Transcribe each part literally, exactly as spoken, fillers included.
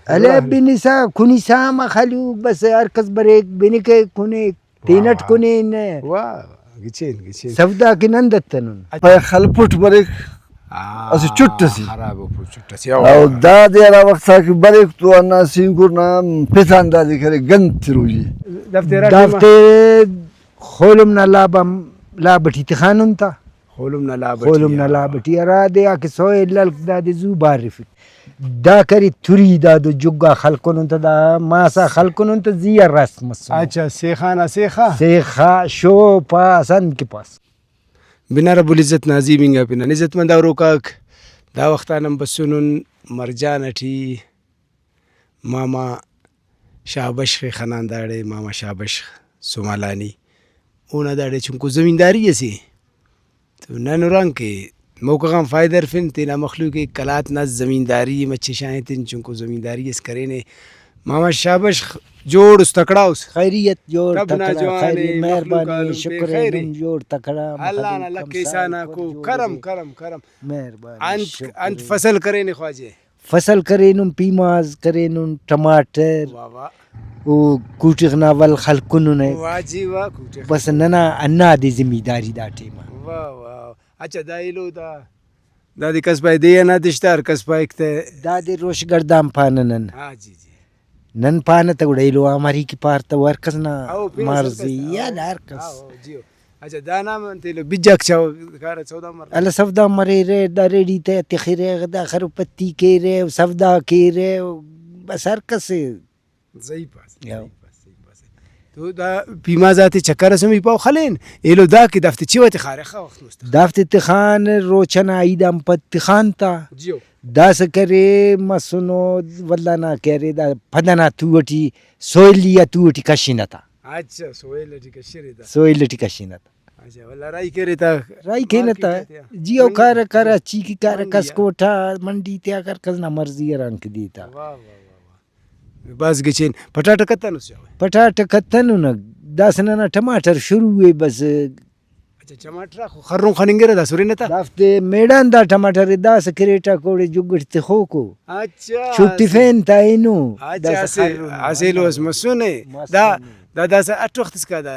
ہلے بنسا، کنسا ہم خلوک، بس ہر کس بریک، بنکے کنے، تینٹ واہ۔ کنے نہ۔ واہ، گچین، گچین۔ سودا کن ہند اتنن۔ پائے خل پٹ بریک، آ، اسہ چٹ ئسے۔ خراب ءُ پو چٹ ئسے، او۔ او دادے ہرا وخت آ کہ بریک تو ہندا سینکر نا پتان دادے کرے گند تروئی۔ دافتے ہرا ٹائما دافتے خولم نا لاب آن، لاب ٹی تخانن تا۔ خولم نا لاب ٹی، خولم نا آ۔ لاب ٹی ہرادے آ کہ سویل ہلک دادے زو بارفک۔ دا کرے تری دادو جگا خلکنن تا، دا ماسا خلکنن تا زی آ راست مسنے۔ اچھا، سیخا نا سیخا؟ سیخا، شو پاس، انت کہ پاس۔ بنا رب العزت نا عظیم انگا پن آن۔ عزت مند آ ہروکاک، دا وخت آ نن بسونن مرجان ٹی ماما شاہ بشخ ئے خنان داڑے، ماما شاہ بشخ سمالانی۔ اونا داڑے چنکو زمینداری ئسے۔ تو نن ہُران کہ موقع غان فائدہ ہرفن، تینا مخلوق ئے قلات نا زمینداری ئے مچہ شاغتن، چنکو زمینداری ئس کرینے۔ ماما شاہ بشخ، جوڑ اس، تکڑا اس؟ خیریت، جوڑ تب نا تکڑا، جوان خیری-، اے، مہربانی، مخلوق آ شکر اے، خیر اے۔ نم جوڑ تکڑا، اللہ نا مخلوق لکھ کمسان احسان آکو، کل جوڑ کرم، اے۔ کرم، کرم۔ مہربانی، انت، شکر انت اے۔ فصل کرینے خواجہ؟ فصل کرینن، پیماز کرینن، ٹماٹر، واہ واہ۔ او کوٹغ نا ول خلکنن۔ واہ جی واہ، کوٹغ۔ بس ننا ہندادے زمینداری دا ٹائما۔ واہ واہ۔ اچھا، دا ایلو دا، دادے کس پائے دے ئنا دشتار، کس پائک تہ۔ دادے روش گڑدان پانہ نن۔ ہاں جی جی۔ نن پانہ تہ گڑا ایلو آ مری کہ پار تہ، او ہر کس نا او پین مرضی سرکس تہ، یا او، ہر کس۔ او، جی او۔ اچھا، دانا ہم انت ایلو بجاک چاو کارہ سودا مر۔ اللہ سودا مریرہ، دا ریڑی تہ تخرہ، دا خرو پتی کیرہ، سودا کیرہ، بس ہر کس۔ صحیح پاس، یو۔ صحیح پاس، صحیح پاس۔ تو دا پیماز آتے چکر ئس ہم ای پاو خلین، ایلو دا کہ دافتے چیوہ تخارہ، خا وخت مست۔ دافتے تخان، روچہ نا عید آن پد تخان تا۔ جیو۔ داسہ کرے مسنو، ولدا نا کہ ارے دا پد ئنا تو ٹی، سویلی آ تو ٹی کشنہ تا۔ اچھا، سویل ٹی کشرے تا۔ سویل ٹی کشنہ تا۔ اچھا، ولدا راہی کرے تا۔ راہی کینہ تا۔ مارکیٹ آتیا۔ جی او منڈی۔ کارہ، کارہ، چی کہ کارہ، منڈی آ۔ کس کوٹا، منڈی تیا کر، کس نا مرضی ہرانکہ دے تا۔ واہ، واہ، واہ، واہ۔ بھاز گچین۔ پٹاٹہ کتنس جاوہ؟ پٹاٹہ کتننہ، داسہ ننا ٹماٹر شروع ءِ بس۔ اچھا، ٹماٹر آک خرن خننگرہ داسہ ہرنہ تا؟ دافتے میڑان دا ٹماٹر ءِ داسہ کریٹ آک اوڑے جگ ئٹ تخوکو۔ اچھا، چھٹفین تا اینو۔ اچھا، داسہ اسہ، خرن اسہ ایلو اس خننگرہ۔ مسنے۔ مسنے۔ دا، دا داسہ اٹ وخت اسکا دا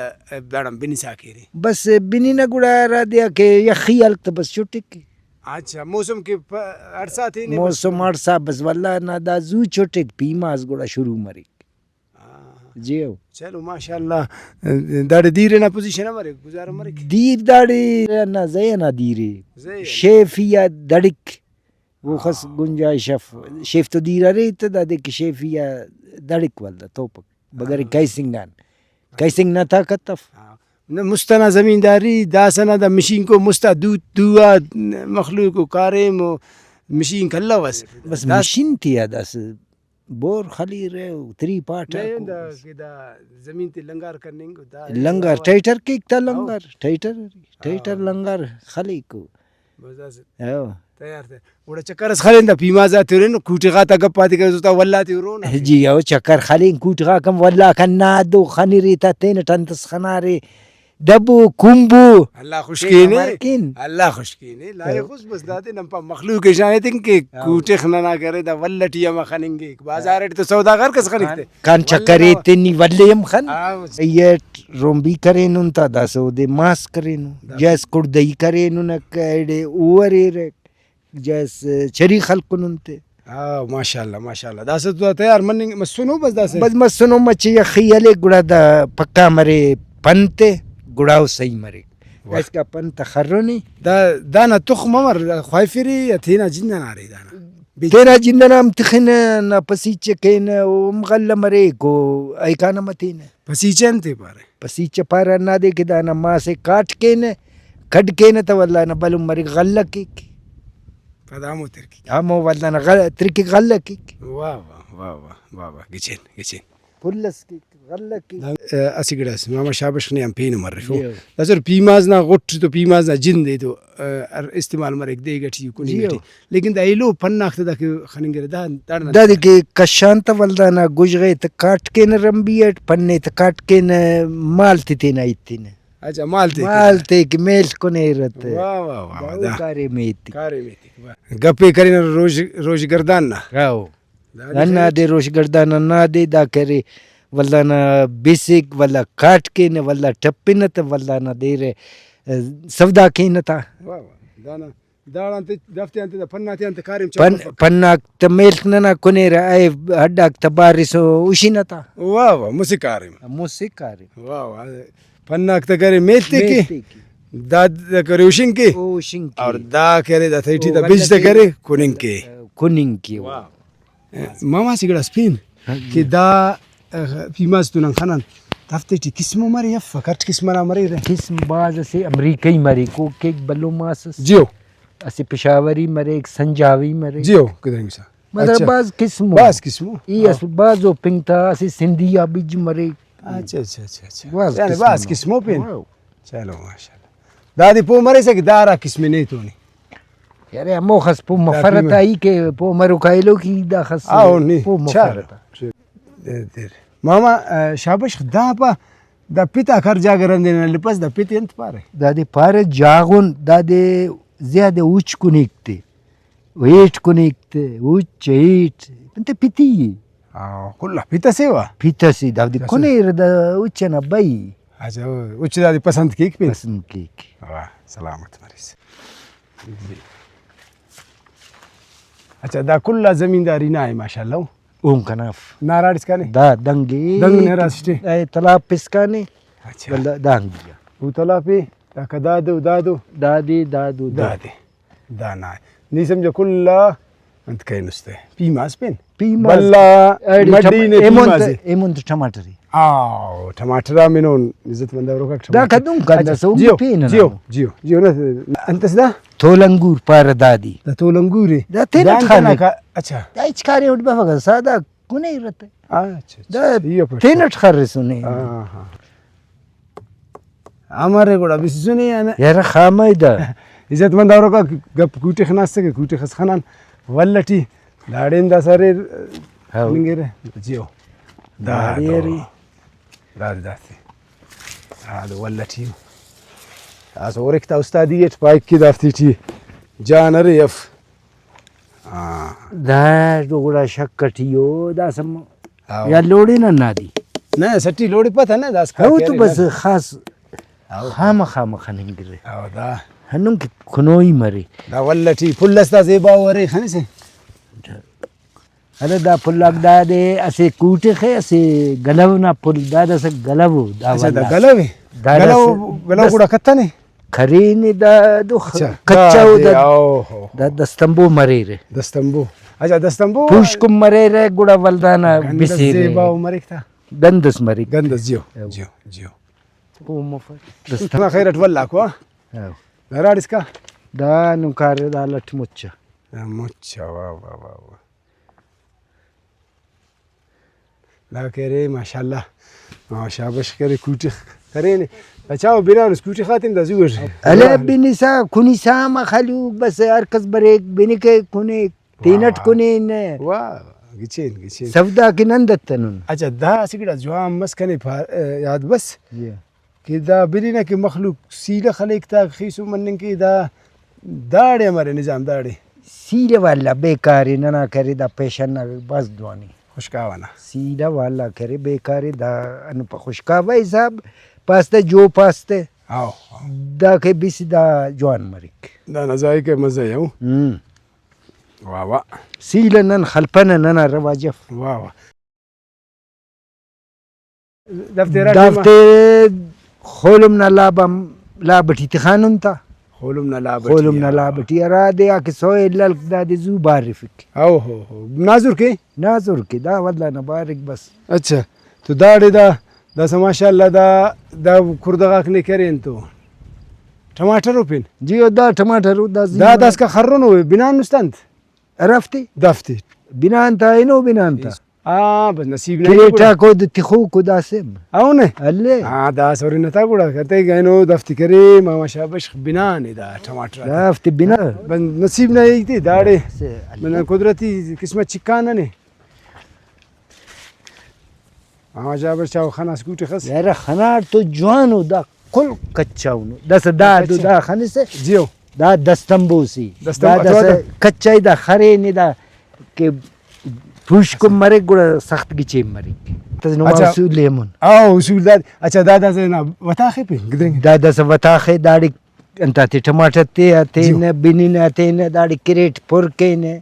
داڑان بنسا کیرے؟ بس بننہ گڑا ہرادے آ کہ یخی ہلک تہ بس چٹک۔ اچھا، موسم کہ پ-، اڑسا تینے بس۔ موسم اڑسا بس، ولدا نا دا زو چٹک، پیماز گڑا شروع مریک۔ ہاں۔ جی ہو۔ چلو ماشاءاللہ، داڑے دیر ئنا پوزیشن ہم ارے، گزارہ مریک؟ دیر داڑے نا زہ ئنا دیر ءِ۔ زہ ئنا۔ شیف ای آ دڑک، اوخس ہاں۔ گنجائش اف۔ شیف تو دیر ارے تہ دادے کہ شیف ای آ دڑک ولدا توپک۔ بگر ہاں۔ کیسنگ آن۔ کیسنگ نا طاقت اف۔ ہاں۔ نہ، مست ئنا زمینداری داسہ نا دا مشینکو مست آ دو، دو آ مخلوق و کاریم و مشینک الوس۔ بس داس-، مشین تیا داسہ بور خلیرہ و تری پاٹ نہ، آکو دا بس۔ کہ دا زمین تے لنگار کننگ و دا لنگار، ٹریکٹر کیک تا ہاں۔ لنگار، ٹریکٹر، ٹریکٹر ہاں۔ لنگار خلیکو۔ بس داسہ ہاں۔ تیار تہ۔ گڑا چکر اس خلین دا پیماز آتے ہرن، کوٹغ آتا گپ آتے کریس، اوتا ول آتے ہرون۔ جی او چکر خلین، کوٹغاک ہم ول آک ہنادو، خنرے تا تینٹ انتس خنارے، دبو، کمبو۔ اللہ خوش تینا کینے، مرکن۔ اللہ خوش کینے، لائخ او۔ اس بس داتے نن پا مخلوق ئے شاغتن کہ ہاں۔ کوٹغ ننا کرے دا ول ٹی ہم خننگک، بازار ٹی تو سوداغر کس خنک تہ۔ کان ول چکر نا ایتے نی ولے ہم خن۔ ہاں۔ ایٹ رومبی کرینن تا داسہ اودے ماس کرینن۔ داسہ۔ جیس کڑدئی کریننک ایڑے او اریرہ۔ جیس چری خلکنن تے۔ ہاں، ماشاءاللہ، ماشاءاللہ۔ داسہ تو تیار مننگ مسنو بس داسہ۔ بس مسنو، مچہ یخی ہلے گڑا دا پکا مرے پن تے، گڑا او صحیح مریک۔ واہ۔ داسکا پن تا خرنی۔ دا، دانا تخم امر، دا خواہفرے یا تینا جند ئنا ارے دانا؟ تینا جند ئنا ہم تخنہ، نا پسیچہ کینہ، او ہم غلہ مریک، او ایکان ہم ہتینہ۔ پسیچہ انتے پارہ؟ پسیچہ پارہ ہندادے کہ دانا ماسے کاٹ کینہ، کڈ کینہ تہ ولدا نا بھلن مریک، غلہ کیک۔ پدا ہمو ترکک۔ ہمو ولدا نا غ-، ترکک غلہ کیک۔ واہ واہ، واہ واہ، واہ واہ، گچین، گچین۔ پھل ئس کیک، غلہ کیک۔ دا، ا، اسہ گڑاس ماما شابش نے آن پین مرفو۔ جی ہو۔ داسہ پیماز نا غٹ تو پیماز نا جند ءِ تو، ا، ہر استعمال مریک، دیگ ٹی، کننگ جی ہو۔ ٹی۔ لیکن دا ایلو پن آک تہ داکہ خننگرہ، دا داڑنا دادے کہ کشان تہ ولدا نا گژغ ءِ تہ کاٹ کینہ رمبی اٹ، پن ءِ تہ کاٹ کینہ، مال تے تینا ایتنہ۔ اچھا، مال تے مال تے کہ میل کنیرہ تہ۔ واہ، واہ، واہ، دا واہ، او دا۔ کاریم ایتک۔ کاریم ایتک، واہ۔ گپے کرینہ روش، روش گردان نا۔ ہاؤ۔ دادے ہندادے خیرٹ۔ روشگڑدان ہندادے دا کرے، ولدانا بسک، ولدا کاٹ کینہ، ولدا ٹپنہ تہ ولدانا دیرہ، ء، سودا کینہ تا۔ واہ واہ۔ دانا داڑان تے دافتے آن تے دا پنا تیان تے کاریم چا پن-، بفک۔ پناک تہ میڷ ننا کنیرہ، اے ہڈاک تہ بارسو ہشینہ تا۔ واہ واہ، مسہ کاریم۔ مسہ کاریم۔ واہ واہ، پناک تہ کرے میڷ تے کے، میڷ تے کے۔ دا دا کرے ہشنگ کے۔ او ہشنگ کے۔ اور دا کرے دا تھیٹی او دا بج ولدا تہ تے کرے کننگ کے۔ کننگ کے۔ واہ۔ ماما اسہ گڑاس پین ہاں جی۔ کہ دا، ء، پیماز تو نن خنان، دافتے ٹی قسم ء مرے افک، ہٹ قسم ئنا مریرہ؟ قسم بھاز اسے امریکئی مریک، او کیک بھلو ماس ئس۔ جیو۔ اسہ پشاوری مریک، سنجاوی مریک۔ جیو، کدرے مسا۔ مطلب اچھا۔ بھاز قسم ء۔ بھاز قسم ء۔ ای ہاں۔ اس بھاز او پنک تا، اسہ سندھی آ بج مریک۔ اچھا، اچھا، اچھا، اچھا۔ بھاز یعنی قسم بھاز ء۔ قسم ء پین۔ واو۔ چلو ماشاءاللہ۔ دادے پہہ مریسہ کہ دا ہرا قسم ء نے تو نے۔ یار ہموخس پہہ دا مفرہ قیمت۔ تا ای کہ پہہ مروکا ایلو کہ ای داخس آہو نی۔ پہہ مفرہ چالو۔ تا۔ دیر دیر۔ ماما، آ، شابش دا پا، دا پت آک ہر جاگہ رندے نا لپس، دا پت انت پارہ؟ دادے پارہ جاغن، دادے زیادہ اچ کنیک تے۔ ہیٹ کنیک تے، اچ ہیٹ، انت پتی ء۔ آ، کل آ پت اسے وا؟ پت اسے، دادے پت اسے۔ کنیر دا اچ ئنا بئی۔ اچھا، اچ دادے پسند کیک پین؟ پسند کیک۔ واہ، سلامت مریس۔ جی۔ اچھا، دا کل آ زمینداری نا ء ماشاءاللہ۔ اون کنا اف۔ ناراڑ اسکانے؟ دا دنگ ء۔ دنگ نے راست ٹی؟ اے تلاپ اسکانے۔ اچھا۔ ولدا دانگی آ۔ او تلاپ ء، داکا دادو، دادو۔ دادے، دادو، دادو۔ دادے۔ دانا نی سمجھو کل آ انت کرینس تہ پیماز پین۔ پیماز۔ بھلا اڑے مڈی ٹم-، نے ایمون پیماز تہ، اے۔ ایمون تہ ٹماٹر اے۔ آ، ٹماٹر آ منون عزت مند اوروکاک دا ٹماٹر۔ کدوں کندہ اچھا، سو جیو، پین جیو، ہنو۔ جیو، جیو، نہ، انت اس دا؟ تول انگور پارہ دادی۔ دا تول انگور اے۔ دا تینٹ دان خانے۔ کنا کا-، اچھا۔ دا ہچ کاریم اٹ بفک، سادہ کنے رتے۔ آ، اچھا، اچھا۔ دا ایہو پٹ۔ تینٹ خرسنے۔ ہاں، ہاں۔ امر ء گڑا بسسنے یا نہ؟ یار خامہ دا۔ عزت مند اوروکا گپ کوٹی خناس کہ کوٹی خس خنان ول ٹی داڑے ہم داسہ اریر ہاؤ۔ ہننگرہ۔ جیو۔ دا داڑے دو۔ ارے۔ دادے دافتے۔ دادے ول ٹی۔ داسہ ہورک تا استادی اٹ پائک کہ دافتے ٹی جان ارے اف۔ ہاں۔ دا تو گڑا شک ٹی او، داسہ م-، ہاؤ۔ یا لوڑے نا نادی۔ نہ، سٹی لوڑے پتہ نہ، داسکا ہاؤ کہ تو ارے بس نہ۔ خاص ہاؤ۔ خامہ خامہ خننگرے۔ ہاؤ، دا۔ ہندن کہ کھنوئی مرے۔ دا ولہ ٹی پھل اس دا زیباؤ ارے خنسے۔ ارے دا پھل آک دادے اسہ کوٹخ ء، اسہ گلو نا پھل، دادے اسہ گلو دا اچھا، دا ولہ۔ گلو ء؟ دادے گلو، اسہ گلو دس-، گڑا کتنے؟ کرینے دا دو خ-، اچھا، کچا دا او دے، دا، او ہو۔ دا دستمبو مریرہ۔ دستمبو۔ اچھا، دستمبو۔ پوشکن مریرہ، گڑا ولدانا گند بسیرہ۔ زیبا و مریک تا۔ گند اس مریک۔ گند اس، جیو، او۔ جیو، جیو۔ او مفر۔ دستم-، نا خیرٹ ولا کو، ہاں؟ ہاں۔ ہراڑ اسکا؟ دا نم کارہ دا لٹ مچا۔ ہاں، مچا، واہ، واہ، واہ، واہ۔ دا کہ ارے ماشاءاللہ، ہاں، شاباش کرے، کوٹی کرینے۔ اچھا، او بنانس کوٹی خاتم دا زو اٹ۔ الے بنسا، کنسا ما خلوق بس ہر کس بریک، بنکے کنے، تینٹ واہ۔ کنے نے۔ واہ، گچین، گچین۔ سودا کہ نن دتنن۔ اچھا، دا اسہ گڑا جوان مس کنے پا-، یاد بس۔ جی۔ کہ دا برینہ کہ مخلوق سیلہ خلیک تا خیسو مننگ کہ دا داڑے امر نظام داڑے؟ سیلہ والا بیکار ء، ننا کرے دا پیشن نا بھاز جوان ء۔ خشکاوہ نا۔ سیلہ والا کرے بیکار ء، دا انو پا خشکاوہ حساب پاس تہ جو پاس تہ۔ ہاؤ۔ دا کہ بس دا جوان مریک۔ دانا ذائقہ مزہ ء ہو۔ ہم۔ واہ واہ۔ سیلہ نن خلپنہ ننا رواج اف۔ واہ واہ۔ دافتے ہرا ٹائما دافتے خولم نا لاب آن، لاب ٹی تخانن تا۔ خولم نا لاب ٹی، خولم نا ہاں۔ لاب ٹی ہرادے آ کہ سوئے للک دادے زو بارفک۔ ہو، ہو، ہو۔ نازرک ء؟ نازرک ء، دا ولدا نا بارک بس۔ اچھا، تو داڑے دا، داسہ ماشاءاللہ دا، دا کردہ غاک نے کرین تو ٹماٹر ء پین؟ جی، او دا ٹماٹر ء، دا زی دا منا داسکا خرن ء، بنان است انت؟ ہرافتے؟ دافتے۔ بنان تا اینو بنان تا۔ آ، بس نصیب نا کریٹ گڑا۔ آک اود تخوک و داسہ۔ او نے؟ الے۔ ہاں، دا سورنہ تا گڑا۔ کتئے گئنو دافتے کرے، ماما شابش بنانے دا ٹماٹر آتے۔ دافتے بنا۔ بس نصیب نا ایتے داڑے۔ سے الے۔ من قدرتی قسمت چکان نے۔ ماما شابش چاو خناس کوٹی خس۔ یار خناٹ تو جوانو دا۔ کل کچا انو۔ داسہ دا کچا۔ دا خنسہ۔ جیو۔ دا دستمبو سے۔ دستمبو دا داسہ اتو دا۔ کچا ای دا خرینے دا کہ پوشکن مریک گڑا سخت گچین مریک۔ تس نما اچھا۔ اصول ایمون۔ او اصول داد، اچھا، دا داسہ نا وتاخے پین گدرینگ۔ دا داسہ وتاخے، داڑے انت آتے ٹماٹر تے آ تینہ، اچھا۔ بننہ تینہ، داڑے کریٹ پر کینہ۔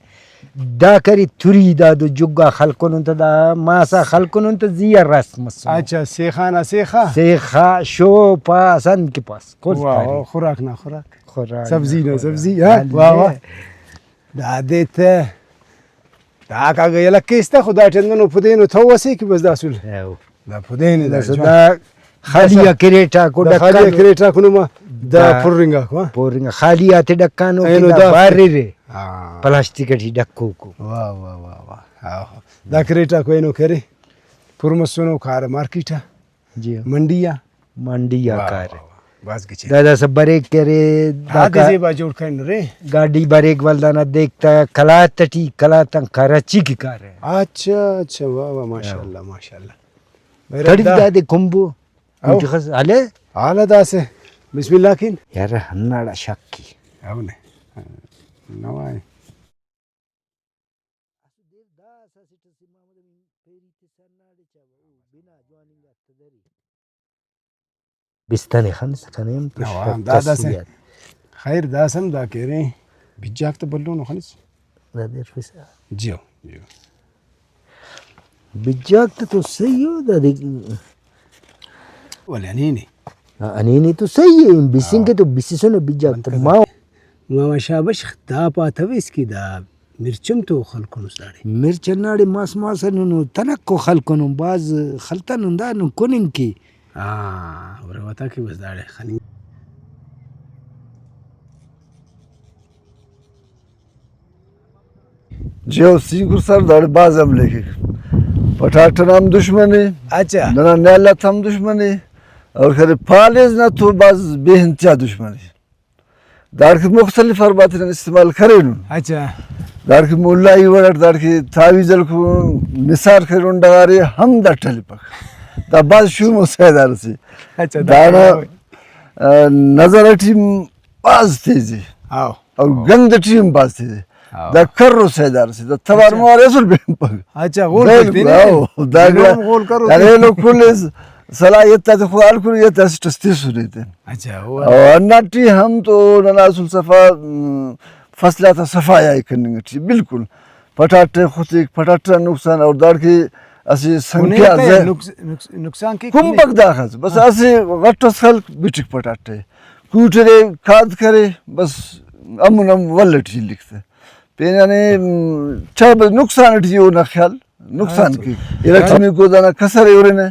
دا کری تری دادو جگا خلکنن تہ، دا ماسا خلکنن تہ زی آ رس مسنو۔ اچھا، سیخا نا سیخا؟ سیخا، شوپاس، انت کہ پاس، کل واہ، تری۔ واہ، خوراک نا خوراک۔ خوراک سبزی نا نا خوراک۔ سبزی، ہاں؟ بھلے۔ واہ، واہ۔ دادے تہ داکا اگہ یلہ کیس تہ خدا ٹی ہندنو پدینو تھو اسے کہ بس دا اسل۔ ایو۔ دا پدینے دا بس جوان۔ دا خالی آ کریٹ آکو دا خالی آ ڈکانو۔ کریٹ آکو نما دا دا پرنگ آکو، ہاں۔ پرنگ خالی آتے ڈکانو کہ اینو دا دا باررے۔ ہاں۔ پلاسٹک ٹی ڈکوکو۔ واہ، واہ، واہ، واہ۔ آہو۔ دا کریٹ آکو اینو کرے۔ پر مسنو کارہ مارکیٹ آ۔ جی۔ منڈی آ۔ منڈی آ واہ، کارہ۔ واہ، واہ۔ بھاز گچین۔ دا داسہ بریک کرے، دا ہاں، کا-، زیبا جوڑ کرینرے۔ گاڈی بریک ولدانا دیکھ تا کلات ٹی، کلات آن کراچی کہ کارہ۔ اچھا، اچھا، واہ، واہ، ماشاءاللہ، ماشاءاللہ۔ بہرحال تڑی دا دادے کمبو، او۔ کوٹی خس، ہلے؟ حالا داسہ، بسم اللہ کن۔ یار، ہنداڑا شک ای۔ او نے۔ نوائے۔ اسہ دیر دا اسہ اسٹ اسہ محمد امین پیری تسہ ہنداڑے چا او بنا جوان انگا تدری۔ بستانے خنسہ کنے ہم نوا، پشت دا داسہ خصوصیات۔ خیر داسہ ہم دا کہ ارے بجاک تہ بھلونو خنس۔ دا دیر پسہ۔ جیو، جیو۔ بجاک تہ تو صحیح ہو دادے۔ ولے ہنینے۔ ہاں، ہنینے تو صحیح ہے، بسنگ ہاں۔ کہ تو بسسنے بجاک تہ بند کر۔ ماو۔ ماما شاہ بخش دا پاتویس کہ دا مرچ ہم تو خلکنس داڑے۔ مرچ ہنداڑے ماس ماس ہندنو تنکو خلکنو، بھاز خلتنن دا نن کننگ کے۔ ہاں، ورے وتا کہ بس داڑے خننگ۔ جیو سینکر سر داڑے بھاز حملے کیک۔ پٹاٹہ نا ہم دشمن ءِ، اچھا۔ ننا نیالات ہم دشمن ءِ، اور خیر پالیز نا تو بھاز بے انتہا دشمن ءِ۔ داڑکہ مختلف حربات نن استعمال کرینن۔ اچھا۔ داڑکہ ملائی وڑ اٹ داڑکہ تعویذ ہلکرون، نثار کرینن ڈغارے ہم دا ٹلیپک۔ دا بھاز شومو سیدار اسے۔ اچھا، دا داڑا، آ، نظر اٹی بھاز تیز ءِ۔ ہاؤ۔ اور گند ٹی ہم بھاز تیز ءِ۔ ہاؤ۔ دا کرو سیدار اسے، دا توار مار اسل بنپک۔ اچھا، غول بالکل، کرینے۔ ہاؤ، دا اینو گڑا ہم غول کرو۔ یار ایلو کل صلاحیت آتے خدا ہلکر، ایت اسٹ اس تسنے تین۔ اچھا، او۔ اور ہندا ٹی ہم تو ننا اسل صفا، م، فصل آتا صفائی کننگ ٹی بالکل۔ پٹاٹہ خطیک، پٹاٹہ نقصان اور داڑکہ اسہ سنکھیا کنے زہ-، نقص-، نقص-، نقصان کیک کنے؟ کمبک داخس، بس ہاں۔ اسہ غٹ اس خلک بٹک پٹاٹہ۔ کوٹرے کاد کرے، بس امن ام ول ٹی لکھتے۔ پین یعنی، م، چا بس نقصان ٹی اونا خیال، نقصان ہاں تو۔ کیک۔ ارٹمیکو دانا کسر ءِ ہرنہ۔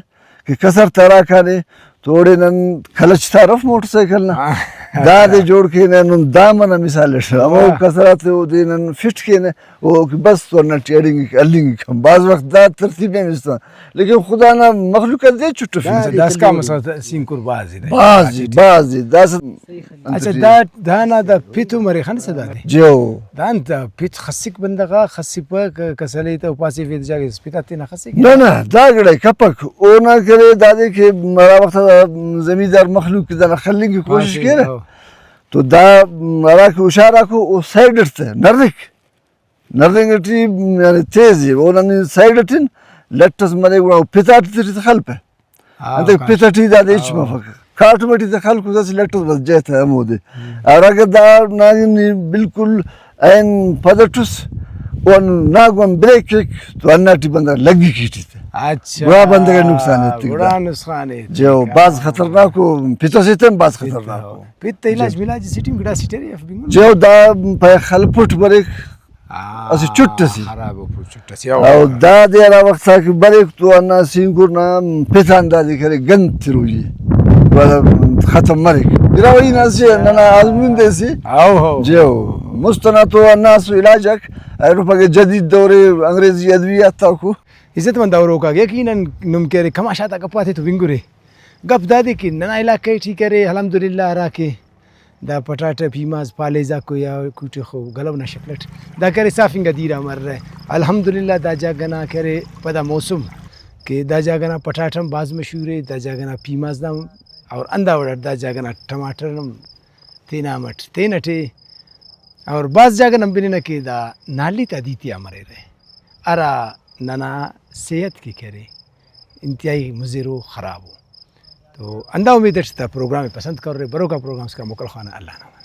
کہ کسر تا ہراکانے تو اوڑے نن کلچ تا ہرف موٹر سائیکل نا۔ ہاں۔ دادے جوڑ کینہ، نن دا منہ مثال اٹ ہمو واہ۔ کسر آتے اودے نن فٹ کینہ، او کہ بس تو ہندا ٹی اڑینگک، ہلینگک ہم۔ بعض وخت دا ترتیب ہم استعمال، لیکن خدا نا مخلوق آ دے چٹفنگ۔ دا، داسکان مسئلہ سینکر بھاز ءِ دا۔ بھاز ءِ، بھاز ءِ۔ داسہ اچھا، دا، دانا دا پت عمر ءِ خنسہ دادے۔ جیو۔ دانت پت خسک بندغ آ خسپہ، ک-، کس ہلے تہ او پاسے وید جاگہ اس پت آ تینا خسک۔ نہ، نہ، دا گڑا کپک۔ اونا کرے دادے کہ ہرا وخت آ زمیندار مخلوق کہ دانا خلنگ کہ کوشش ہاں، کیرہ۔ ہاں۔ تو دا ہرا کہ ہشار آکو او سائیڈ اٹ تہ نرک۔ نرنگ ٹی یعنی تیز ءِ۔ اونا نی سائیڈ اٹ ہن لٹ اس مرے گڑا او پت آ ٹی تہ خلپہ۔ ہاں، انتئے کاٹ۔ پت ٹی دادے ہچ ہاں۔ مفک۔ کاٹم ٹی تہ خلکس اسہ لٹ اس بس جاہہ تہ ہمودے۔ ہم۔ اور اگہ دا ناگن نی بالکل عین پد اٹ اس، او نا گون بریک کیک تو ہندا ٹی بندغ لگی کیٹی تہ۔ اچھا۔ گڑا بندغ ءِ نقصان ایتک گڑا دا۔ نقصان ایتک۔ جیو، بھاز خطرناک ءُ، پت اسے تہ ہم بھاز پت خطرناک ءُ۔ پت علاج جی۔ ملاج سٹیم گڑا سٹری اف بنگن۔ جیو، دا پائے خلپٹ بریک۔ آ، اسہ چٹ اسے۔ خراب ءُ پورا چٹ اسے، او۔ او دادے ہرا وخت آ کہ بریک تو ہندا سینکر نا پتان دادے کرے گند تروئی ءِ۔ گڑا ختم مریک۔ براہوئی نا اسہ ننا آزموندہ اسے۔ او ہو۔ جی او۔ مست ئنا تو ہندا اسو علاج آک، اینو پاگہ جدید دور ءِ، انگریزی ادویات آکو۔ عزت مند اوروکاک، یقیناً نم کہ ارے کماش آتا گپ آتے تو بنگرے۔ گپ دادے کہ ننا علاقہ ٹی کہ ارے الحمدللہ ہرا کہ دا پٹاٹہ، پیماز، پالیز آکو یا کوٹی خو گلو نا شکل اٹ دا کہ ارے صاف انگا دیر آ مرہ۔ الحمدللہ دا جاگہ نا کہ ارے پدا موسم کہ دا جاگہ نا پٹاٹہ ہم بھاز مشہور ءِ، دا جاگہ نا پیماز نا ہم، اور ہندا وڑ اٹ دا جاگہ نا ٹماٹر ہم تینا ہم اٹ تینٹ ءِ۔ اور بھاز جاگہ نن بننہ کہ دا نالی تا دیتی آ مریرہ، ہرا ننا صحت کہ کرے انتہائی مضر و خراب ءُ۔ تو ہندا امید اٹ دا پروگرام ءِ پسند کرورے، بروکا پروگرام اسکان موکل خوانہ، اللہ نامہ۔